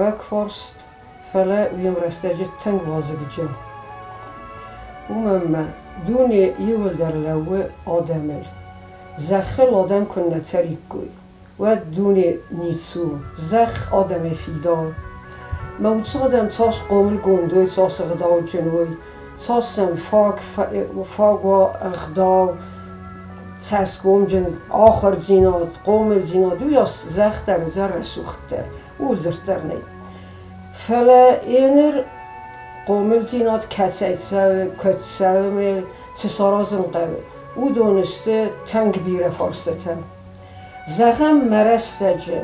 Нарӕг фарст, фӕлӕ уый рӕстӕджы тынг вазыгджын. Уымӕн ӕмӕ дуне иууылдӕр лӕууы адӕмыл. Зӕххыл адӕм куыннӕ цӕриккой, уӕд дуне ницы у, зӕхх адӕмӕй фидауы. Мӕ уыцы адӕм цас хъомылгонд уой, цас ӕгъдауджын уой, цас сӕм фаг уа ӕгъдау, цӕсгомджын ахуырдзинад, хъомылдзинад, уыйас зӕхх дӕр уыдзӕн рӕсугъддӕр, ууыл дзырд дӕр нӕй. Фӕлӕ еныр хъомылдзинад кӕцӕй цӕуы, куыд цӕуы, цы саразын хъӕуы, уыдон сты тынг бирӕ фарстытӕ. Зӕгъӕм, мӕ рӕстӕджы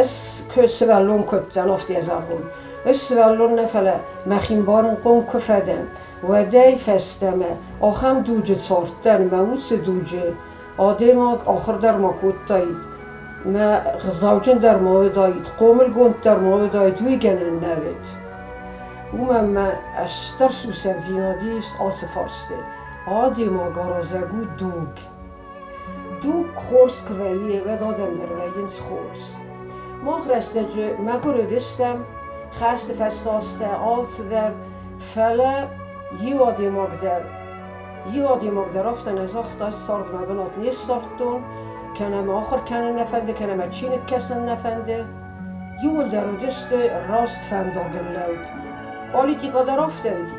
ӕз куы сывӕллон кодтон, афтӕ зӕгъон, ӕз сывӕллон нӕ, фӕлӕ мӕхи мбарынхъом куы фӕдӕн, уӕдӕй фӕстӕмӕ ахӕм дуджы цардтӕн, мӕ уыцы дуджы адӕймаг ахуыр дӕр ма кодтаид, мӕ гъдауджын дӕр ма уыдаид, хъомылгонд дӕр ма уыдаид, уый гӕнӕн нӕ уыд. Уымӕн мӕ стыр сусӕгдзинад ис ацы фарсты. Адӕймаг аразӕг у дуг. Дуг хорз куы вӕййы, уӕд адӕм дӕр вӕййынц хорз. Мах рӕстӕджы мӕгуыр уыдыстӕм, хӕсты фӕстӕ азтӕ, алцыдӕр, фӕлӕ иу адӕймаг дӕр, иу адӕймаг дӕр афтӕ нӕ загъта, ӕз царды мӕ бынат не ссардтон, кӕнӕ мӕ ахуыр кӕнын нӕ фӕнды, кӕнӕ мӕ чиныг кӕсын нӕ фӕнды. Иууылдӕр уыдысты раст фӕндагыл лӕуд. Политикӕ дӕр афтӕ уыди.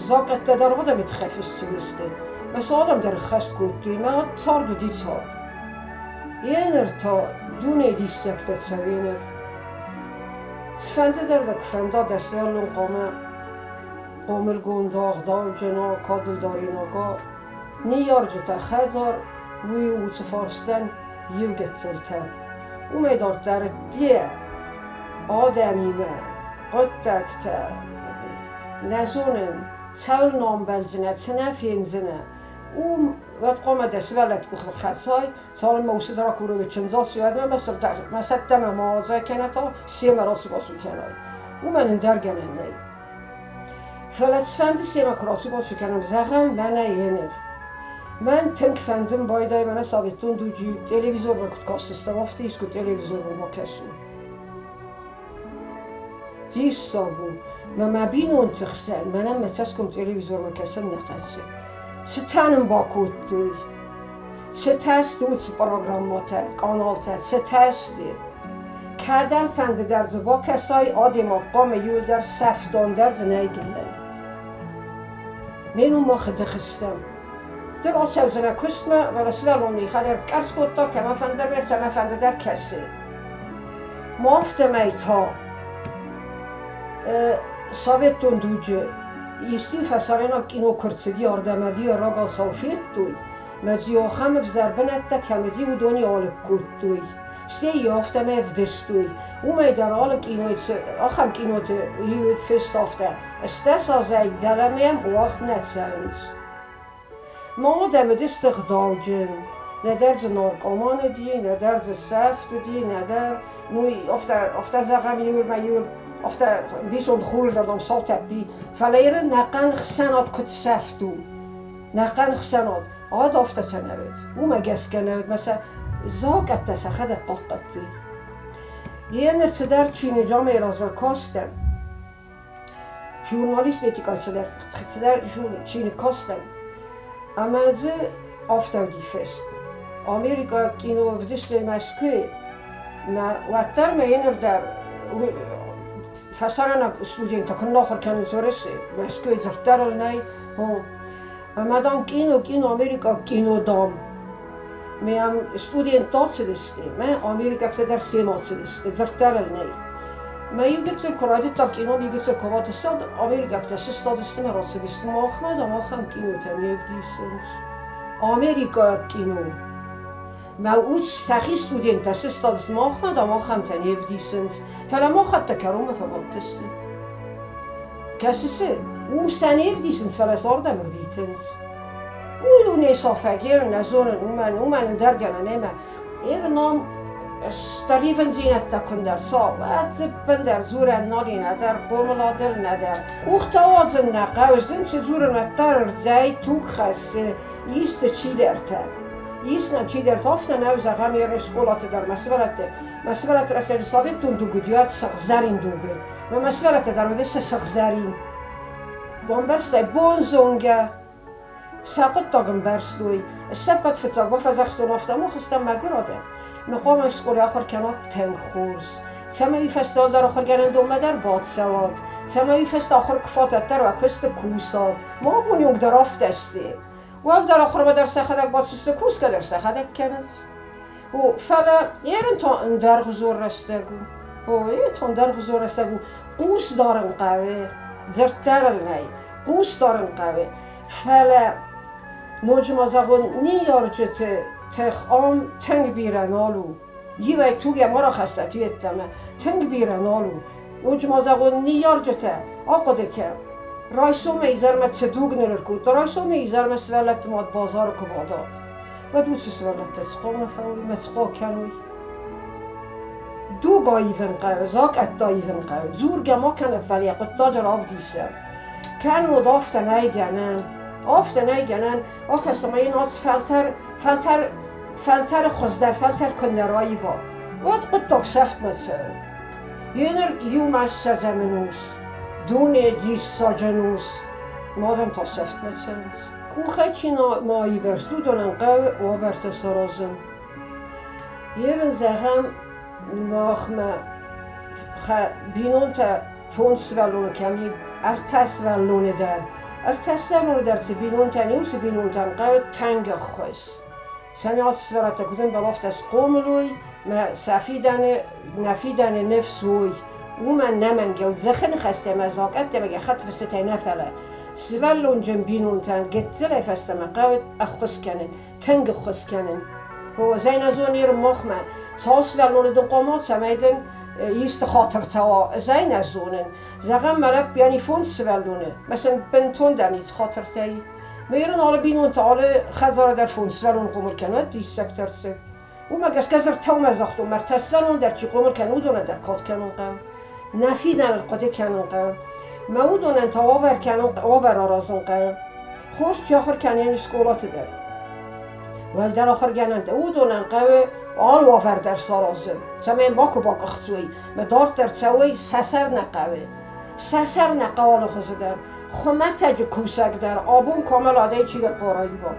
Закъӕттӕ дӕр адӕмы тыххӕй фыст цыдысты. Мӕ сӕ адӕм дӕр ӕххӕст кодтой, мӕ цард уыди цард. Еныр та дунейы диссӕгтӕ цӕуы еныр. Цыфӕнды дӕр дӕ куы фӕнда дӕ сывӕллон хъуамӕ хъомылгонд ӕгъдауджын уа, кадылдаринаг уа. Ныййарджытӕ хӕдзар, уый у уыцы фарстӕн иу гыццылтӕ. Уымӕй дарддӕр ӕдде адӕмимӕ хъуыддӕгтӕ нӕ зонын, цӕуыл ӕмбӕлдзынӕ, цы нӕ фендзынӕ, уым уӕд хъуамӕ дӕ сывӕллӕтты къухыл хӕцай, цалынмӕ уыцы ракурӕг чындз ацу, уӕдмӕ мӕ цӕттӕмӕ ма уадзай кӕнӕ та семӕ рацу-бацу кӕнай. Уымӕн ӕндӕр гӕнӕн нӕй. Фӕлӕ цыфӕнды семӕ куы рацу-бацу кӕнӕм, зӕгъӕм, мӕнӕ еныр. Мӕн тынг фӕндын байдайы мӕнӕ советон дуджы телевизормӕ куыд кастыстӕм, афтӕ искуы телевизормӕ бакӕсын. Диссаг у, мӕ мӕ бинонты хсӕн мӕнӕн мӕ цӕсгом телевизормӕ кӕсын нӕ хъӕцы. Цытӕ нын бакодтой? Цытӕ сты уыцы программӕтӕ, къаналтӕ, цытӕ сты? Кӕдӕм фӕнды дӕр дзы бакӕсай, адӕймаг хъуамӕ иуылдӕр сӕфтон дӕр дзы нӕй гӕнӕн. Ме ном мах ӕдых стӕм. Ды рацӕудзынӕ куыстмӕ, фӕлӕ сывӕллон йӕхӕдӕг къӕрц кодта, кӕмӕфӕнды дӕр, цӕмӕфӕнды дӕр кӕсы. Ма афтӕмӕй та советон дуджы исты фӕсарӕйнаг кино куы рцыди, ардӕм ӕди рагацау федтой, мӕ дзы ахӕм ӕвзӕр бынӕттӕ кӕм уыди, уыдони алыг кодтой. Стӕй йӕ афтӕмӕй ӕвдыстой. Уымӕй дӕр алы кинойы ахӕм киноты иу фыст афтӕ: 18 азӕй дӕлӕмӕ йӕм уагъд нӕ цӕуынц. Ма адӕм уыдысты гъдауджын. Нӕдӕр дзы наркоман уыди, нӕдӕр дзы сӕфт уыди, нӕдӕр, ну, афтӕ зӕгъӕм, иуылмӕ иуыл, афтӕ ӕмбисонд хурырдӕм салтӕппи. Фӕлӕ Иры нӕхъӕн хсӕнад куыд сӕфт у, нӕхъӕн хсӕнад, ад афтӕтӕ нӕ уыд. Уымӕ гӕсгӕ нӕ уыд, мӕ сӕ закъӕттӕ сӕхӕдӕг хъахъхъӕдтой. Еныр цыдӕр чиныджы амӕй размӕ кастӕн, журналист этикӕ цыдӕр чиныг кастӕн, ӕмӕ дзы афтӕ уыди фыст: Америкаг кино ӕвдыстой Мӕскуыйы, мӕ уӕддӕр мӕ еныр дӕр фӕсарӕнаг студенттӕ куыннӕ ахуыр кӕнынц Уӕрӕсе, Мӕскуыйы дзырд дӕр ыл нӕй, о. Ӕмӕ, дам, кино, кино, америкаг кино, дам. Ме ам студенттӕ ацыдысты, мӕ америкӕгтӕ дӕр семӕ ацыдысты, дзырд дӕр ыл нӕй. Мӕ иу гыццыл куы райдыдта кино, иу гыццыл куы рацыд, америкӕгтӕ сыстадысты мӕ рацыдысты, махмӕ, дам, ахӕм кинотӕ не вдисынц. Америкаг кино. Мӕ уд сӕхи студенттӕ сыстадысты, махмӕ, дам, ахӕмтӕ не вдисынц. Фӕлӕ махӕттӕ кӕронмӕ фӕбадтысты. Кӕсыс, уым сӕ не вдисынц, фӕлӕ сӕ ардӕм ӕрвитынц. Уый у не сафӕг, ер нӕ зонын, уымӕн, уымӕн ӕндӕр гӕнӕн ӕмӕ ер ном стыр ивындзинӕдтӕ куы рцӕуа, уӕд дзы ӕппындӕр дзурӕн нал и нӕдӕр хъомыладыл, нӕдӕр. Къухтӕ уадзын нӕ хъӕуы, зын цы дзурын, уӕддӕр ӕрдзӕй туг хӕссы исты чидӕртӕ. Ис нӕм чидӕртӕ, афтӕ нӕу, зӕгъӕм, ерын скъолаты дӕр мӕ сывӕллӕтты, мӕ сывӕллӕтты рӕстӕджы советон дуг уыд, уӕд сыгъзӕрин дуг уыд. Мӕ мӕ сывӕллӕттӕ дӕр уыдысты сыгъзӕрин. Бамбӕрстай, бонзонгӕ сӕ хъуыддаг ӕмбӕрстой. Се ппӕт фыццаг бафӕдзӕхстон, афтӕ мах стӕм мӕгуыр адӕм. Мӕ хъуамӕ скъолайы ахуыр кӕнат тынг хорз. Цӕмӕй уый фӕстӕ дӕр ахуыргӕнӕндонмӕ дӕр бацӕуат, цӕмӕй уый фӕстӕ ахуыр куы фӕтат дӕр уӕ куысты кусат. Ма абоны онг дӕр афтӕ сты. Уӕлдӕр ахуырмӕ дӕр сӕхӕдӕг бацыдысты, кусгӕ дӕр сӕхӕдӕг кӕнынц. О, фӕлӕ ерын та ӕндӕргъуызон рӕстӕг у. О, ерын та ӕндӕргъуызон рӕстӕг у. Хъус дарын хъӕуы, дзырд дӕр ыл нӕй. Хъус дарын хъӕуы. Фӕлӕ ноджы ма зӕгъон, ныййарджыты тых ам тынг бирӕ нал у. Иуӕй туг йӕ ма рахӕссӕт йеддӕмӕ, тынг бирӕ нал у. Ноджы ма зӕгъон, ныййарджытӕ, ахъуыды кӕн, райсомӕй изӕрмӕ цы дуг нырркодта, райсомӕй изӕрмӕ сывӕллӕтты мад базары куы бада, уӕд уыцы сывӕллӕттӕ цы хъуамӕ фӕуой мӕ цы хъуа кӕной? Дуг аивын хъӕуы, закъӕттӕ аивын хъӕуы, дзургӕ ма кӕнӕм, фӕлӕ йӕ хъуыддаджы равдисӕм. Кӕннод афтӕ нӕй гӕнӕн. Афтӕ нӕй гӕнӕн, ахӕсс ӕмӕ йын ацы фӕлтӕр, фӕлтӕр фӕлтӕры хуыздӕр фӕлтӕр куыннӕ раива, уӕд хъуыддаг сӕфтмӕ цӕуы. Еныр иумӕ ссӕдзӕм ӕнус, дуне диссаджы ӕнус, мадӕм та сӕфтмӕ цӕуынц. Къухӕй чи ма ивӕрст, уыдонӕн хъӕуы уавӕртӕ саразын. Ерын зӕгъӕм, махмӕ бинонтӕ фондз сывӕллоны кӕм и, ӕртӕ сывӕллоны дӕр. Ӕртӕ сывӕллоны дӕр цы бинонтӕн и, уыцы бинонтӕн хъӕуы тынг ӕххуыс. Цӕмӕй сывӕллӕттӕ куыд ӕмбӕлы, афтӕ схъомыл уой, мӕ сӕ фидӕны, нӕ фидӕны ныфс уой. Уымӕн нӕмӕнг дзыхы ныхӕстӕ ӕмӕ закъӕттӕ ӕмӕ гӕххӕттфыстытӕй нӕ фӕлӕ сывӕллонджын бинонтӕн гыццылӕй фӕстӕмӕ хъӕуы ӕххуыс кӕнын, тынг ӕххуыс кӕнын. О, зӕй нӕ зонир махмӕ, цал сывӕллоны дын хъуамӕ, цӕмӕй дын исты хатыртӕ уа, ӕз ӕй нӕ зонын. Зӕгъӕм, мӕ лӕппуйӕн и фондз сывӕллоны, мӕ сын бынтондӕр ницы хатыртӕ и. Мӕ алы бинонтӕ, алы хӕдзары дӕр фондз сывӕллоны хъомыл кӕнӕд, диссӕгтӕ рцыд. Уымӕ гӕсгӕ дзырдтаумӕ загътон, ме ртӕ сывӕллоны дӕр чи хъомыл кӕны, уыдонӕн дӕр кад кӕнын хъӕуы. Нӕ фидӕныл хъуыды кӕнын хъӕуы. Мӕ уыдонӕн та уавӕр кӕнын, уавӕр аразын хъӕуы. Хорз чи ахуыр кӕны скъолаты дӕр. Уӕлдӕр ахуыргӕнӕнтӕ, уыдонӕн хъӕуы алы уавӕр дӕр саразын, цӕмӕй макуы бакъуыхцой, мӕ дарддӕр цӕуой, сӕ сӕр нӕ хъӕуы. Сӕ сӕр нӕ хъӕуы алы хуызы дӕр. Хуымӕтӕджы кусӕг дӕр абон камаладӕй чидӕр хъуа раива.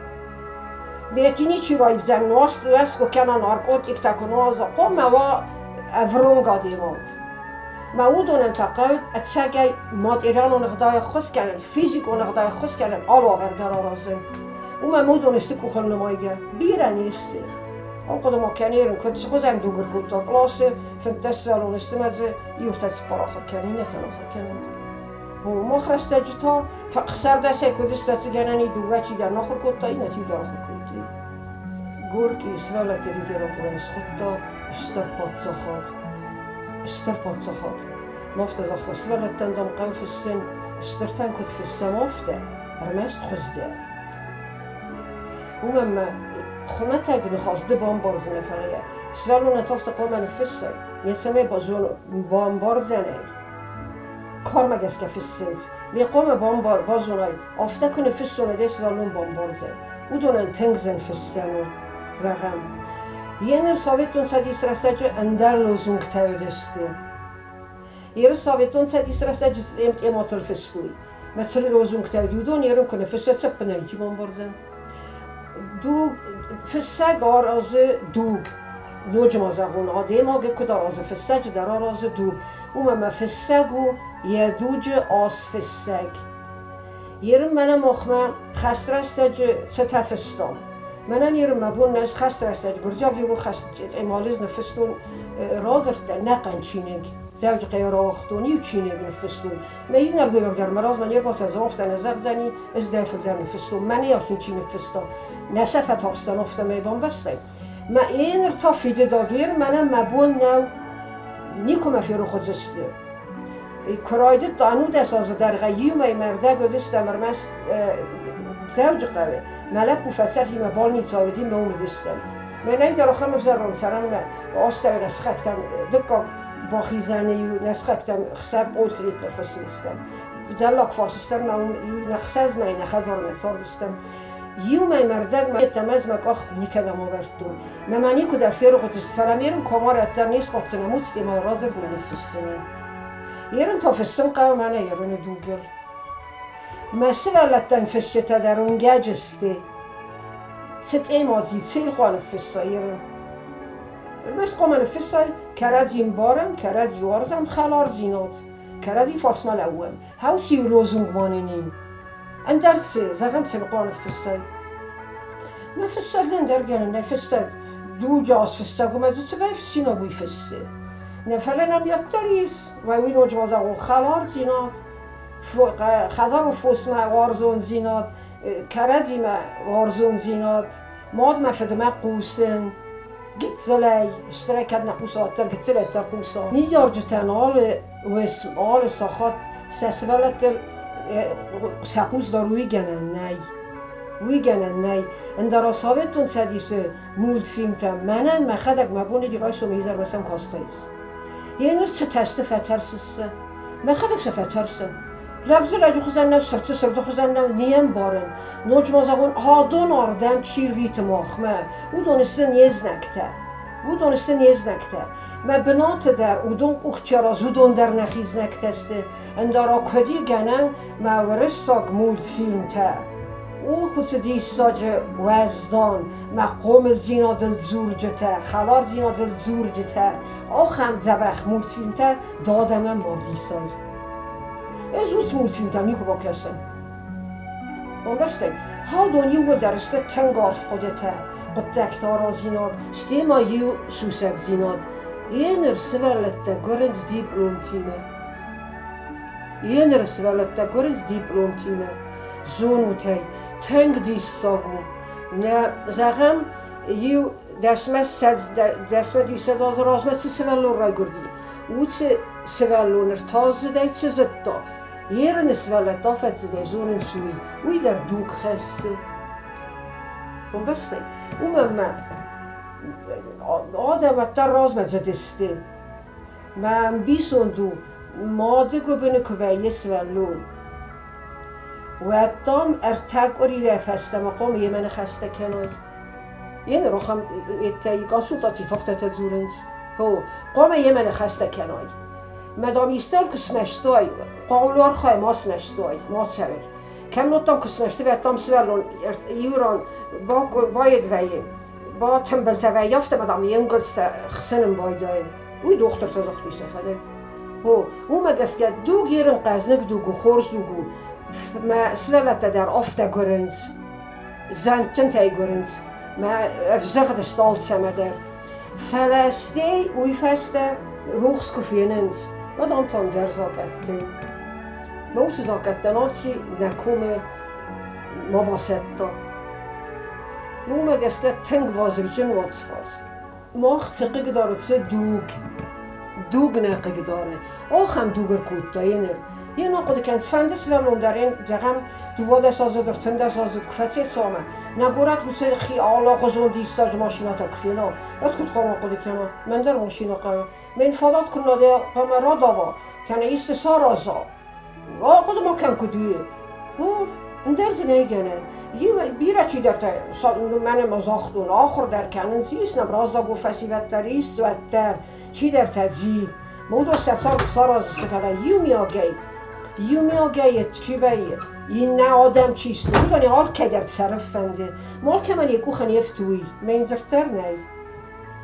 Бети ничи раивдзӕн нуӕзт куы кӕна, наркотиктӕ куы нуаза, хъуамӕ уа ӕвронг адӕймаг. Мӕ уыдонӕн та хъӕуы ӕцӕгӕй материалон ӕгъдауӕй ӕххуыс кӕнын, физикон ӕгъдауӕй ӕххуыс кӕнын, алы уавӕр дӕр аразын. Уымӕн уыдон сты къухыл нымайгӕ. Бирӕ не сты. Ахъуыды ма кӕнерын, куыд цы хуызӕн дугыр кодта къласы, 15 сывӕллоны сты мӕ дзы иутӕ цыппар ахуыр кӕны, иннӕтӕн ахуыр кӕнынц. Мах рӕстӕджы та ӕхсӕрдӕсӕй куыд стӕцыгӕнӕн и дыууӕ чидӕр ахуыр кодта, иннӕ чидӕр ахуыр кодтой. Горький сывӕллӕтты литературӕйы схуыдта стыр паддзахад. Стыр паддзахад. Афтӕ загъта, сывӕллӕттӕн, дам, хъӕуы фыссын, стыртӕн куыд фыссӕм, афтӕ, ӕрмӕст хуыздӕр. Уымӕн мӕ хуымӕтӕг ныхас ды бамбардзынӕ, фӕлӕ йӕ сывӕллонӕн та афтӕ хъуамӕ ныффыссай, йӕ цӕмӕй бамбардзӕн ӕй. Кармӕ гӕсгӕ фыссынц. Ме хъуамӕ бамбар, базонай, афтӕ куы ныффыссон, уӕд ӕй сывӕллон бамбардзӕн. Уыдонӕн тынг зын фыссӕн у, зӕгъӕм. Еныр Советон Цӕдисы рӕстӕджы ӕндӕр лозунгтӕ уыдысты. Еры Советон Цӕдисы рӕстӕджы тематыл фыстой. Мӕ цы лозунгтӕ уыди, уыдон ерын куы ныффыссӕ, цӕппынӕн ничи бамбардзӕн. Дуг, фыссӕг аразы дуг. Ноджы ма зӕгъон, адӕймаг куыд аразы, фыссӕджы дӕр аразы дуг. Уымӕ мӕ фыссӕг у йӕ дуджы ас фыссӕг. Ерын мӕнӕ махмӕ хӕст рӕстӕджы цытӕ фыстам. Мӕнӕн ерын мӕ бон нӕ хӕст рӕстӕджы гуырдзиаг ирон хӕст цъемалыз ныффыстон радзырдтӕ, нӕхъӕн чиныг. Дзӕуджыхъӕуы рауагътон, иу чиныг ныффыстон. Мӕ иу нӕлгоймаг дӕр мӕ размӕ не рбацӕудзӕн, афтӕ нӕ зӕгъдзӕни, ӕз дӕ фылдӕр ныффыстон, мӕнӕ йӕ ничи ныффыста. Нӕ сӕ фӕтарстӕн, афтӕмӕй бамбӕрстай. Мӕ еныр та фидыдад уер мӕнӕн мӕ бон нӕу, никуы мӕ ферох уыдзысты. Куы райдыдта 19 азы дӕргъы иумӕ мӕ ӕрдӕг уыдыстӕм ӕрмӕст Дзӕуджыхъӕуы. Мӕ лӕппу фӕцӕфимӕ больницӕйы уыди, мӕ уым уыдыстӕм. Мӕнӕй дӕр ахӕм ӕвзӕрон цӕрӕнмӕ астӕу нӕ сыхӕгтӕм дыккаг бахизӕны-иу нӕ сыхӕгтӕм хсӕв пъолты хуыссыдыстӕм. Дӕллаг фарс стӕм, мӕ уым иу нӕ хсӕз мӕйы нӕ хӕдзары нӕ цардыстӕм. Иу мӕй ӕрдӕгмӕ йеддӕмӕ ӕз мӕ къах никӕдӕм авӕрдтон. Мӕ ма никуыдӕр ферох уыдзысты, фӕлӕ ме рын комарӕдтӕ не схӕцдзынӕн, уыцы темӕ радзырдмӕ ныффысдзынӕн. Ерын та фыссын хъӕуы мӕнӕ ерыны дугыл. Мӕ сывӕллӕттӕн фысджытӕ дӕр уынгӕджы сты. Цы тъемадзи, цилхъуа ныффысса ерын. Ӕрмӕст хъуамӕ ныффыссай, кӕрӕдзи ӕмбарӕм, кӕрӕдзи уарзӕм, хӕлардзинад, кӕрӕдзи фарсмӕ лӕууӕм. Хау циу лозунг ма нын и? Ӕндӕр цы, зӕгъӕм, цилхъуа ныффыссай. Мӕ фыссӕг ӕндӕр гӕнӕн нӕй, фыстӕг, дуджы аз фыстӕг, уымӕ дзы цы вӕййы фыссинаг, уый фыссы. Нӕ фӕлӕ нӕм уӕддӕр ис, уӕй уый ноджы ма зӕгъон, хӕлардзинад, хӕдзары фосмӕ уарзондзинад, кӕрӕдзимӕ уарзондзинад, мадмӕ фыдмӕ хъусын, гыццылӕй, стырӕй кӕд нӕ хъуса, уӕддӕр гыццылӕй дӕр хъуса. Ныййарджытӕн алы уысм, алы сахат сӕ сывӕллӕттыл сӕ хъус дӕр уый гӕнӕн нӕй. Уый гӕнӕн нӕй. Ӕндӕра Советон Цӕдисы мультфильмтӕ мӕнӕн мӕхӕдӕг мӕ бон уыди райсом изӕрмӕ сӕм кастаис. Еныр цытӕ сты фӕтӕрсыс сӕ? Мӕхӕдӕг сӕ фӕтӕрсын. Лӕг дзы лӕджы хуызӕн нӕу, сырдты сырды хуызӕн нӕу, не мбарын. Ноджы ма зӕгъон, адон ардӕм чи рвиты махмӕ, уыдон сты не знӕгтӕ. Уыдон сты не знӕгтӕ. Мӕ бынаты дӕр уыдон къух чи аразы, уыдон дӕр нӕхи знӕгтӕ сты. Ӕндӕра куыд и гӕнӕн мӕ уырыссаг мультфильмтӕ? О, уыцы диссаджы уӕздан, мӕ хъомылдзинадыл дзурджытӕ, хӕлардзинадыл дзурджытӕ, ахӕм дзӕбӕх мультфильмтӕ дадӕмӕ ма вдисай. Ӕз уыцы мультфильмтӕм никуы бакӕсын. Ӕмбӕрстай, уыдон иууылдӕр сты тынг арф хъуыдытӕ, хъуыддӕгтӕ аразинаг, стӕй ма иу сусӕгдзинад. Еныр сывӕллӕттӕ гуырынц дипломтимӕ. Еныр сывӕллӕттӕ гуырынц дипломтимӕ. Зонут ӕй, тынг диссаг у. Нӕ, зӕгъӕм, иу дӕсмӕ ссӕдз, дӕсмӕ дыссӕдз азы размӕ цы сывӕллон райгуырди, уыцы сывӕллон ӕртаздзыдӕй цы зыдта, ерыны сывӕллӕттӕ афӕдзыдӕй зонынц уый, уый дӕр дуг хӕссы. Ӕмбӕрстай? Уымӕн мӕ адӕм уӕддӕр размӕ цыдысты. Мӕ ӕмбисонд у, мады гуыбыны куы вӕййы сывӕллон, уӕд, дам, ӕртӕ къуырийӕ фӕстӕмӕ хъуамӕ йемӕ ныхӕстӕ кӕной. Еныр ахӕм консультаци афтӕтӕ дзурынц. Хо, хъуамӕ йемӕ ныхӕстӕ кӕной. Мӕ, дам, истӕуыл куы смӕстой, хъуамӕ архай ма смӕстой, ма цӕуыл. Кӕннод, дам, куы смӕсты, уӕд, дам, сывӕллон иу ран баед вӕййы, батымбылтӕ вӕййы, афтӕ ма, дам, йе нгуылдзтӕ хсынын байдайы. Уый дохтыртӕ загътой сӕхӕдӕг. Хо, уымӕ гӕсгӕ дуг ерын хъӕзныг дуг у, хорз дуг у. Мӕ сывӕллӕттӕ дӕр афтӕ гуырынц, зӕндджынтӕй гуырынц, мӕ ӕвзӕгъд сты алцӕмӕ дӕр. Фӕлӕ стӕй уый фӕстӕ рухс куы фенынц, уӕд ам цӕмдӕр закъӕтты. Мӕ уыцы закъӕттӕн алчи нӕ комы ма басӕтта. Уымӕ гӕсгӕ тынг вазыгджын уацфарст. Мах цы хъыгдары, цы дуг, дуг нӕ хъыгдары. Ахӕм дуг ӕркодта еныр. Йе ахъуыды кӕн, цыфӕнды сывӕллон дӕр ын, зӕгъӕм, 12 азы дӕр, 13 азы куы фӕцӕйцӕуа, нӕ горӕт уыцы хи алыгъуызон диссаджы машинӕтӕ куы фена, уӕд куыд хъуамӕ хъуыды кӕна, мӕн дӕр машинӕ хъӕуы. Мӕн фадат куы нӕ хъуамӕ радава, кӕнӕ исты сараза. Ахъуыды ма кӕн, куыд у. О, ӕндӕр дзы нӕй гӕнӕн. Иу бирӕ чидӕртӕ мӕнӕ ма загътон, ахуыр дӕр кӕнынц, ис нӕм раззагон фӕсивӕд дӕр, ис уӕддӕр чидӕртӕ дзи. Уыдон сӕ цард сараздзысты, фӕлӕ иумиагӕй, иумиагӕй чи вӕййы, иннӕ адӕм чи сты, уыдон алкӕй дӕр цӕрын фӕнды. Алкӕмӕн йӕ къухы не фты уый, мӕн дзырд дӕр нӕй.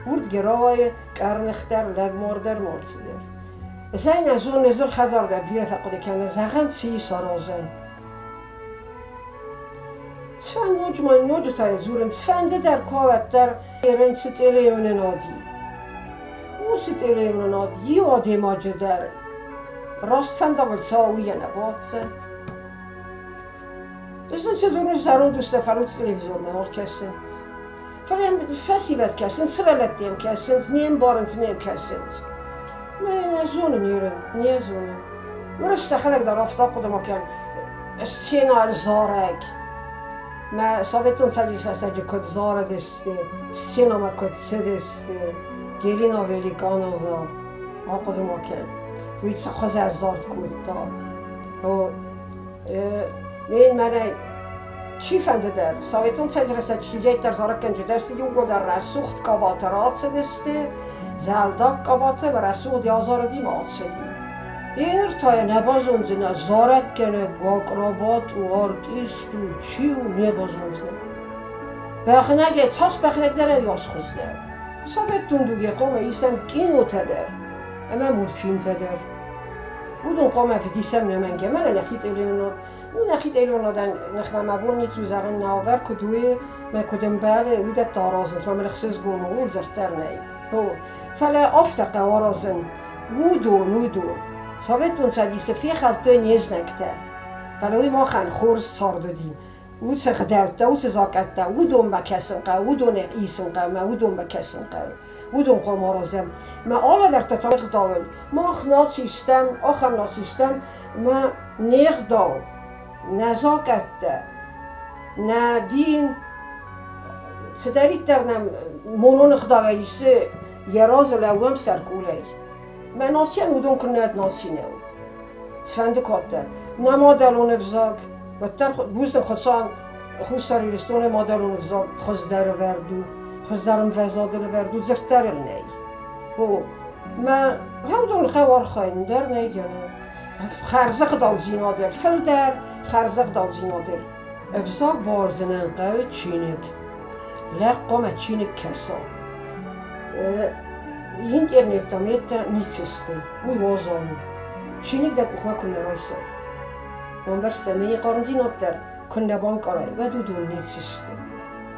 Уырдгӕ рауайы, къӕрных дӕр, лӕгмар дӕр, малци дӕр. Зӕй нӕ зоны, зыр хӕдзар дӕр бирӕ фӕхъуыды кӕны, зӕгъӕн, цы ис аразӕн. Цфӕн ноджы ма ноджы та дзурын, цфӕнды дӕр куы уӕддӕр ерын цы телеуынынад и. Уыцы телеуынынад иу адӕймаджы дӕр раст фӕндагыл цӕуы, уый нӕ бацӕ. Ӕз цы дзурын, зӕронд устӕ фӕлуц телевизормӕ нал кӕсын. Фӕлӕ фӕсивӕд кӕсынц, сывӕллӕттӕ йӕм кӕсынц, не мбарынц, ме кӕсынц. Нӕ зонын, Ирын, не зонын. Уырыс сӕхӕдӕг дӕр афтӕ ахъуыды ма кӕн, сценӕйыл зарӕг. Мӕ Советон Цӕдисы рӕстӕджы куыд зарыдысты, сценӕмӕ куыд цыдысты, Гелина Великанова, ахъуыды ма кӕн, уый цы хуызӕн зард кодта. О, мен мӕнӕ Чифӕнды дӕр, Советон Цӕдисы чидӕриддӕр зарӕггӕнджытӕ сты, иууылдӕр рӕсугъд къабатӕ рацыдысты, зӕлдаг къабатӕ рӕсугъд азарыди ма ацыди. Еныр та йӕ нӕ базондзынӕ, зарӕггӕнӕг акробат у, артист у, чи у, не базондзынӕ. Бӕгънӕгӕй цас бӕгънӕгдӕр ӕй хуыздӕр. Советон дуги хъуамӕ исӕм кинотӕ дӕр ӕмӕ мультфильмтӕ дӕр. Уыдон хъуамӕ ӕвдисӕм нӕмӕнг ӕмӕ нӕ нӕхи телеуынад. Ну, нӕхи телеуынадӕн ныхмӕ мӕ бон ницы у зӕгъын, нӕ уавӕр куыд у, мӕ куыд ӕмбӕлы, уыдӕттӕ аразынц, мӕ мын ӕхсызгон у, ууыл дзырд дӕр нӕй. О, фӕлӕ афтӕ хъӕуы аразын. Уыдон, уыдон. Советон Цӕдисы фехӕлдтой не знӕгтӕ. Фӕлӕ уый махӕн хорз цард уыди. Уыцы гъдӕуттӕ, уыцы закъӕттӕ, уыдонмӕ кӕсын хъӕуы, уыдонӕй исын хъӕуы мӕ уыдонмӕ кӕсын хъӕуы. Уыдон хъуамӕ аразӕм. Мӕ алӕвӕрдтӕ та ӕгъдауыл. Мах наци стӕм, ахӕм наци стӕм, мӕ не гъдау, нӕ закъӕттӕ, нӕ дин, цыдӕриддӕр нӕм монон ӕгъдауӕй исы, йӕ разы лӕууӕм сӕркъулӕй. Мӕ нацийӕн уыдон куыннӕ наци нӕу. Цыфӕнды кодта. Нӕ мадӕлон ӕвзаг, уӕддӕр бузныг Хуыцауӕн, Хуссар Ирыстоны мадӕлон ӕвзаг хуыздӕр ӕвӕрд у, хуыздӕр ӕмвӕзадыл ӕвӕрд у, дзырд дӕр ыл нӕй. О, мӕ гъӕудон хъӕуы архайын дӕр нӕй гӕнӕн. Хӕрзӕгъдаудзинадыл фылдӕр, хӕрзӕгъдаудзинадыл. Ӕвзаг бауарзынӕн хъӕуы чиныг. Лӕг хъуамӕ чиныг кӕса. Интернеттӕ меттӕ ницы сты, уый уазал у. Чиныг дӕ къухмӕ куы нӕ райсай. Бамбӕрста, ме хъармдзинад дӕр куы нӕ банкъарай, уӕд уыдон ницы сты.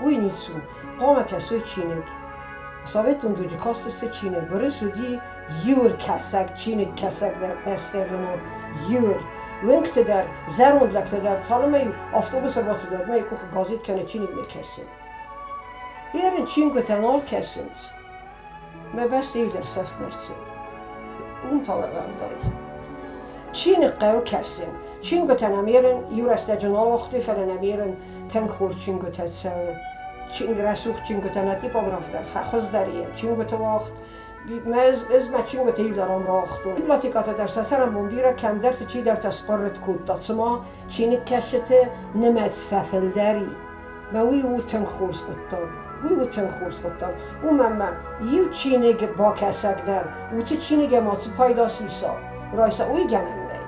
Уый ницы у. Хъуамӕ кӕсой чиныг. Советон дуджы кастысты чиныг. Уырыс уыди иуыл кӕсӕг, чиныг кӕсӕг дӕр ӕстернымад иуыл. Уынгты дӕр, зӕронд лӕгтӕ дӕр цалынмӕ-иу автобус ӕрбацыд, уӕдмӕ йӕ къухы газет кӕнӕ чиныг не кӕсы. Ерын чингуытӕ нал кӕсынц. Мӕ бӕсты иу дӕр сӕфт не рцыд. Уым та уӕлдай. Чиныг хъӕуы кӕсын. Чингуытӕ нӕм ерын иу рӕстӕджы нал уагътой, фӕлӕ нӕм ерын тынг хорз чингуытӕ цӕуы. Рӕсугъд чингуытӕ нӕ типограф дӕр фӕхуыздӕр и. Чингуыты уагъд ӕз мӕ чингуытӕ иу дӕр ам рауагътон. Библиотекӕтӕ дӕр сӕ цӕрӕнбон бирӕ кӕмдӕр цы чидӕртӕ схъуыррытт кодта, цыма чиныгкӕсджыты нымӕц фӕфылдӕр и. Мӕ уый у тынг хорз хъуыддаг. Уый у тынг хорз хъуыддаг. Уымӕн мӕ иу чиныг бакӕсӕг дӕр уыцы чиныгӕй ма цы пайда сиса, райса, уый гӕнӕн нӕй.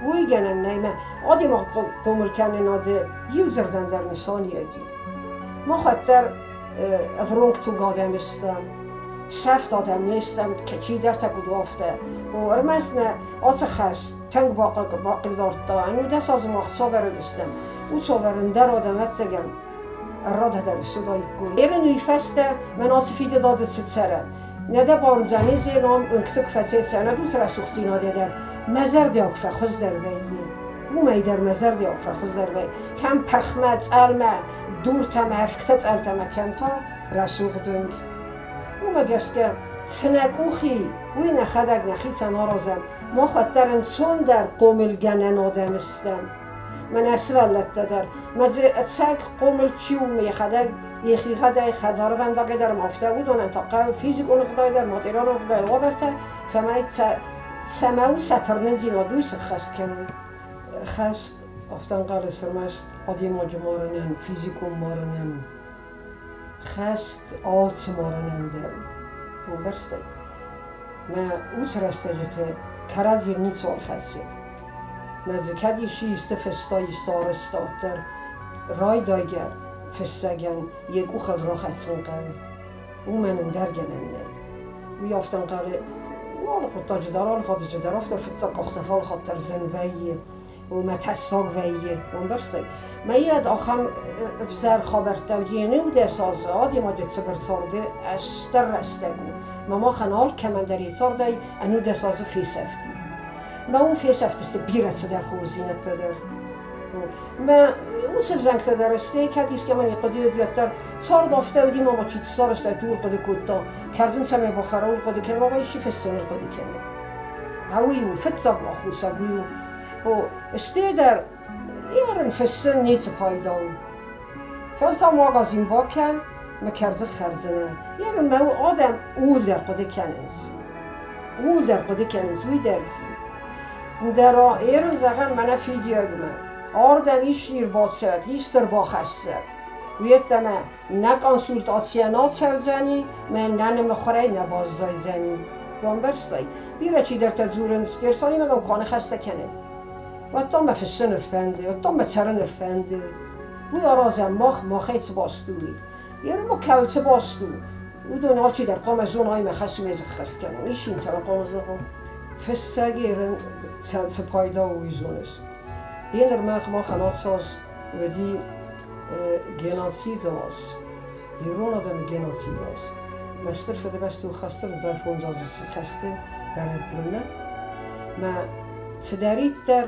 Уый гӕнӕн нӕй мӕ адӕймаг хъомыл кӕнынады иу дзырдӕн дӕр нысаниуӕг и. Махуӕддӕр ӕвронг туг адӕм стӕм, сӕфт адӕм не стӕм, чидӕртӕ куыд у, афтӕ. О, ӕрмӕст нӕ ацы хӕс тынг бахъыгдардта. Ӕнудӕс азы мах цавӕр уыдыстӕм, уыцавӕр ӕндӕр адӕм, ӕвӕццӕгӕн, ӕррадӕдӕр ссыдаиккой. Ерын уый фӕстӕ мӕн ацы фидыдады цы цӕрӕм, нӕ дӕ бауырндзӕни ном уынгты куы фӕцӕйцӕ, нӕ дуц рӕсугъддзинадӕй дӕр мӕ зӕрдиаг фӕхуыздӕр вӕййы. Уымӕй дӕр мӕ зӕрдиаг фӕхуыздӕр вӕййы. Кӕм пырхмӕ, цъӕлмӕ, дуртӕ мӕ ӕвгтӕ цъӕлтӕ мӕ кӕм та рӕсугъд уынг. Уымӕ гӕсгӕ, цы нӕ къухи, уый нӕхӕдӕг нӕхицӕн аразӕм, мах уӕддӕр ӕнцондӕр хъомылгӕнӕн адӕм стӕм. Мӕнӕ сывӕллӕттӕ дӕр, мӕ дзы ӕцӕг хъомыл чи у, йӕхӕдӕг йӕхигъӕдӕй хӕдзарвӕндагӕй дӕр ма афтӕ уыдонӕн та хъӕуы физикон ӕгъдауӕй дӕр, материалон ӕгъдауӕй уавӕртӕ, цӕмӕй цӕмӕ у сӕ тырнындзинад, уый сыххӕст кӕной. Хӕст афтӕ ӕнхъӕлыс ӕрмӕст адӕймаджы марынӕн, физикон марынӕн. Хӕст алцы марынӕн дӕр у. Бӕрцӕй. Мӕ уыцы рӕстӕджыты кӕрӕдзийыл ницуал хӕцыд. Мӕ дзы кӕд исчи исты фыста, исты арӕзта, уӕддӕр райдайгӕ фыссӕгӕн йӕ къухыл рахӕцын хъӕуы. Уымӕн ӕндӕр гӕнӕн нӕй. Уый афтӕ ӕнхъӕлы, алы хъуыддаджы дӕр, алы фадыджы дӕр афтӕ фыццаг къахдзӕф алы хатт дӕр зын вӕййы, уымӕ тӕссаг вӕййы, ӕмбӕрстай? Мӕйӕд ахӕм ӕвзӕр хабӕрттӕ уыди 19 азы адӕймаджы цыбыр царды стыр рӕстӕг у. Мӕ махӕн алкӕмӕн дӕр йӕ цардӕй 19 азы фесӕфти. Мӕ уым фесӕфтысты бирӕ цыдӕр хорздзинӕдтӕ дӕр. Мӕ уыцы ӕвзӕнгтӕ дӕр стӕй кӕд искӕмӕн йӕ хъуыды уыд, уӕддӕр цард афтӕ уыди, мама чи сарӕзта, ууыл хъуыды кодта. Кӕрдзын цӕмӕй бахӕра, ууыл хъуыды кӕны, мама исчи фыссыныл хъуыды кӕны. Уый у, фыццаг аххосаг уый у. О, стӕй дӕр ерын фыссын ницы пайда у. Фӕлтау магазин бакӕн, мӕ кӕрдзых хӕрдзынӕ. Ерын мӕ адӕм ууыл дӕр хъуыды кӕнынц. Ууыл дӕр хъуыды кӕнынц, уый дӕр зи. Дӕр ерын зӕгъӕм мӕнӕ фидиуӕгмӕ. Ардӕм исчи ӕрбацӕуӕд, исты ӕрбахӕссӕд. Уеддӕмӕ нӕ консультацийӕ нал цӕудзӕни, мӕ нӕ нымыхуырӕй нӕ баззайдзӕни. Бамбӕрстай? Бирӕ чидӕртӕ дзурынц, Герсанимӕ дам куы аныхӕстӕ кӕнын. Уӕд та мӕ фыссын ӕрфӕнды, уӕд та мӕ цӕрын ӕрфӕнды. Уый аразӕм мах, махӕй цы баст у, уый. Ермо кӕуыл цы баст у, уыдон алчидӕр хъуамӕ зона ӕмӕ хӕс уымӕй сӕххӕст кӕнон. Ис ын цӕмӕн хъуамӕ зӕгъон? Фыссӕг ерын цы пайда у, уый зоныс. Еныр махӕн ацы аз уыди геноциды аз, ирон адӕмы геноциды аз. Мӕ Стыр Фыдыбӕстон хӕсты 65 азы хӕсты бӕрӕгбонмӕ мӕ цыдӕриддӕр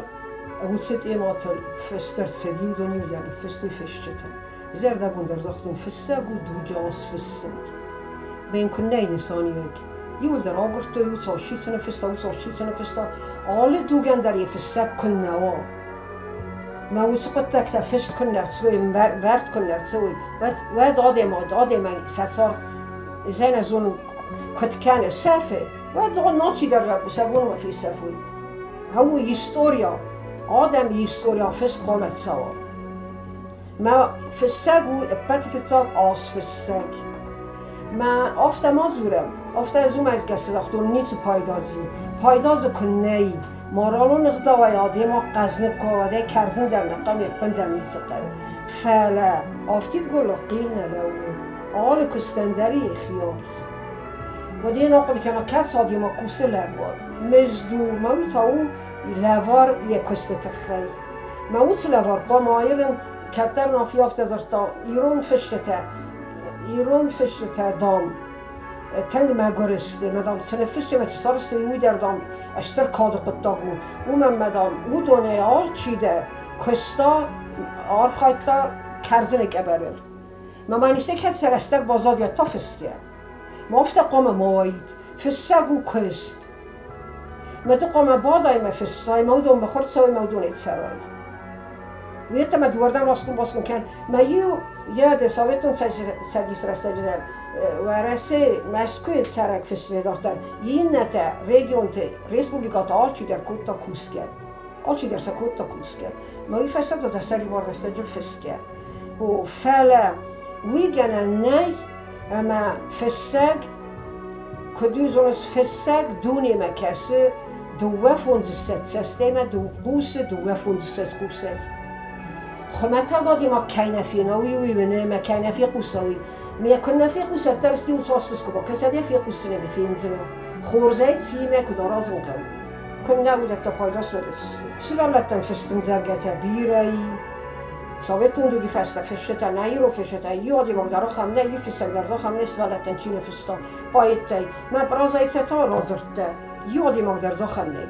уыцы тематыл фыст ӕрцыди, уыдон иугӕр ныффыстой фысджытӕ. Зӕрдӕбондӕр загътон, фыссӕг у дуджы ас фыссӕг. Мӕн куыннӕ нысаниуӕг. Иуылдӕр агуырдтой, уыцы чи цы ныффыста, уыцы чи цы ныффыста. Алы дугӕн дӕр йӕ фыссӕг куыннӕ уа. Мӕ уыцы хъуыддӕгтӕ фыст куыннӕ рцӕуой, вӕрд куыннӕ рцӕуой, уӕд адӕймаг адӕмӕн сӕ цард зӕнӕзонын куыд кӕны, сӕфы, уӕд наци дӕр сӕ бонмӕ фесӕфой. Ау история, адӕмы история фыст хъуамӕ цӕуа. Мӕ фыссӕг у ӕппӕты фыццаг азфыссӕг. Мӕ афтӕ ма дзурӕм, афтӕ ӕз уымӕ гӕсгӕ загътон, ницы пайда дзы и. Пайда дзы куы нӕй. Моралон ӕгъдауӕй адӕймаг хъӕзныг куы уа, уӕд кӕрдзын дӕр нӕ хъӕуы, ӕппындӕр ницы хъӕуы. Фӕлӕ афтид голлаг хъил нӕ лӕууы. Алы куыстӕн дӕр и йӕхи аргъ. Уӕд йе ахъуыды кӕна, кӕцы адӕймаг кусы лӕвар. Мызд у, мӕ уый та у лӕвар йӕ куысты тыххӕй. Мӕ уыцы лӕвар хъуамӕ айрын, кӕддӕр Нафи афтӕ дзырдта, ирон фысджытӕ, дам, тынг мӕгуыр сты, мӕ, дам, цы ныффыстой ӕмӕ цы сарӕзтой, уый дӕр, дам, стыр кады хъуыддаг у. Уымӕн мӕ, дам, уыдонӕй алчидӕр куыста, архайдта кӕрдзыны къӕбӕрыл. Мӕ ма исты кӕд сӕ рӕстӕг баззад, уӕд та фысгӕ. Ма афтӕ хъуамӕ ма уаид. Фыссӕг у куыст. Мӕ ды хъуамӕ бадай мӕ фыссай, мӕ уыдон мӕ хуырцӕуй, мӕ уыдонӕй цӕрай. Уедтӕмӕ дыууӕрдӕм раскъуын-баскъуын кӕн. Мӕ иу йӕ Советон Цӕдисы рӕстӕджы дӕр Уӕрӕсе Мӕскуыйы цӕрӕг фысджытӕ иннӕтӕ регионты, республикӕты алчидӕр кодта кусгӕ. Алчидӕр сӕ кодта кусгӕ. Мӕ уый фӕстӕ та сӕрибар рӕстӕджы фысгӕ. О, фӕлӕ уый гӕнӕн нӕй, ӕмӕ фыссӕг, куыд у зоныс, фыссӕг дунемӕ кӕсы 52 цӕстӕй хъусы 52 хъусӕй. Хуымӕтӕг адӕймаг кӕй нӕ фена, уый уый уыны ӕмӕ кӕй нӕ фехъуса, уый. Ме куыннӕ фехъуса, дӕр стиу цас куы бакӕса, дӕ фехъусдзынӕ ӕмӕ фендзынӕ. Хорзӕй циимӕ куыд аразын хъӕуы. Куыннӕ уыдӕттӕ пайда Сывӕллӕттӕн фыстындзӕвгӕтӕ бирӕ и. Советон дуги фӕстӕ фысджытӕ, нӕ ирон фысджытӕ, иу адӕймаг дӕр ахӕм нӕ, иу фыссӕг дӕр ахӕм нӕ сывӕллӕттӕн чи нӕ фыста, поэттӕй. Мӕ прозаиктӕ та радзырдтӕ, иу адӕймаг дӕр ахӕм нӕй.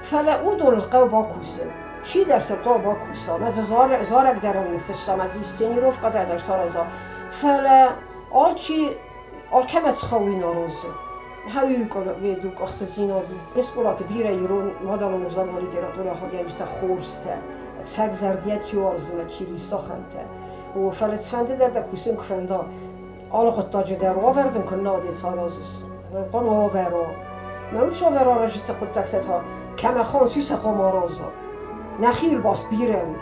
Фӕлӕ уыдоныл хъӕуы бакусын. Чидӕр сыл хъӕуы бакуса, мӕ дзы зарӕг дӕр ныффысса, мӕ дзы инсценировкӕ дӕр сараза. Фӕлӕ алчи алкӕмӕ цы хъӕуы аразы. Хӕуи къуыхцыдзинад у. Не скъолаты бирӕ ирон мадӕлон ӕвзагон литературӕ ахуыргӕнджытӕ хорзтӕ, ӕцӕг зӕрдиаг чи уарзы ӕмӕ чи рисы ахӕмтӕ. О, фӕлӕ цыфӕнды дӕр дӕ кусын куы фӕнда, алы хъуыддаджы дӕр уавӕр дын куыннӕ уыди саразыс. Хъуамӕ уавӕр уа. Мӕ уыцы уавӕр аразджыты хъуыддӕгтӕ та кӕмӕ хауынц, уый сӕ хъуамӕ араза. Нӕхиуыл баст бирӕ у.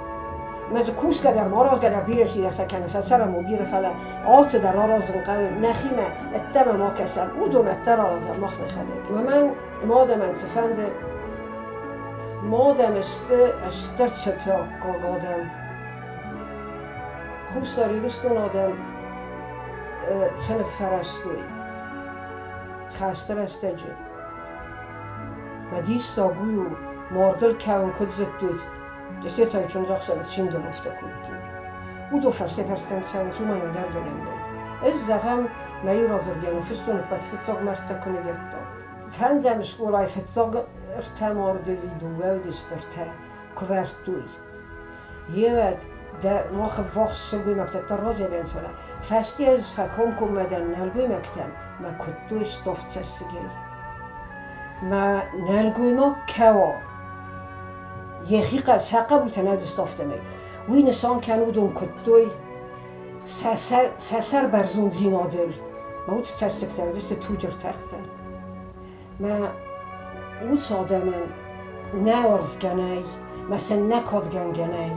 Мӕ дзы кусгӕ дӕр, маразгӕ дӕр бирӕ чидӕртӕ кӕны, сӕ цӕрӕнбон бирӕ, фӕлӕ алцыдӕр аразын хъӕуы, нӕхимӕ ӕддӕмӕ ма кӕсӕм, уыдон ӕддӕр аразӕм мах нӕхӕдӕг. Мӕн мадӕмӕн цыфӕнды мадӕм сты стыр цыты аккаг адӕм. Хуссар Ирыстон адӕм цы ныффӕрӕзтой хӕсты рӕстӕджы. Мӕ диссаг уый у, мардыл кӕуын куыд зыдтой, Десетай чындзӕхсӕвы цин дӕр афтӕ кодтой. Уыдон фӕрсӕй-фӕрстӕм цӕуынц, уымӕн ӕндӕр гӕнӕн нӕй. Ӕз, зӕгъӕм, мӕ иу радзырд ныффыстон ӕппӕт фыццаг мӕрдтӕ куы ныгӕдтам. Фӕндзӕм скъолайы фыццаг ӕртӕ марды ӕви дыууӕ уыдысты ӕртӕ куы вӕрдтой. Еуӕд дӕ мах ӕввахс сылгоймӕгтӕ дӕр разӕвӕнцӕнӕ. Фӕсте ӕз фӕкомкоммӕ дӕн нӕлгоймӕгтӕм, мӕ куыдтой ставд цӕссыгӕй. Мӕ нӕлгоймаг кӕуа, йӕхи сӕ хъӕбултӕ нӕ уыдысты афтӕмӕй. Уый нысан кӕны, уыдон куыдтой сӕ сӕр бӕрзонддзинадыл. Мӕ уыцы цӕссыгтӕ уыдысты туджы ртӕхтӕ. Мӕ уыцы адӕмӕн нӕ уарзгӕ нӕй, мӕ сын нӕ кадгӕнгӕ нӕй.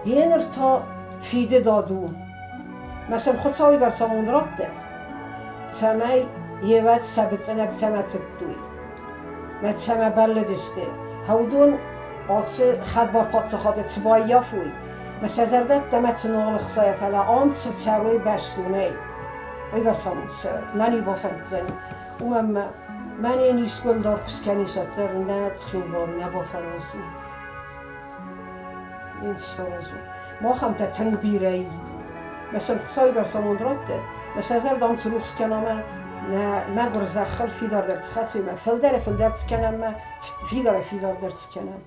Гъеныр та фидыдад у. Мӕ сын Хуыцауы бӕрц амонд раттӕд, цӕмӕй йе вӕд сӕ быцъынӕг цӕмӕ тыдтой, мӕ цӕмӕ бӕллыдысты, уыдон ацы хӕдбар паддзахады цы баййафой, мӕ сӕ зӕрдӕтӕ мӕ цы нал ӕхсайа, фӕлӕ ам цы цӕрой бӕстонӕй, уый бӕрц амонд цӕуӕд. Мӕн-иу бафӕнддзӕни. Уымӕн мӕ мӕнӕн искуы ӕлдар куы скӕнис, уӕддӕр нӕ Цхинвал нӕ бафӕразин. Ницы саразон. Махӕн та тынг бирӕ и. Мӕ сын Хуыцауы бӕрц амонд раттӕд, мӕ сӕ зӕрдӕм цы рухс кӕна мӕ нӕ мӕгуыр зӕххыл фидардӕр цы хӕцой, мӕ фылдӕрӕй фылдӕр цы кӕнӕм, мӕ фидарӕй фидардӕр цы кӕнӕм.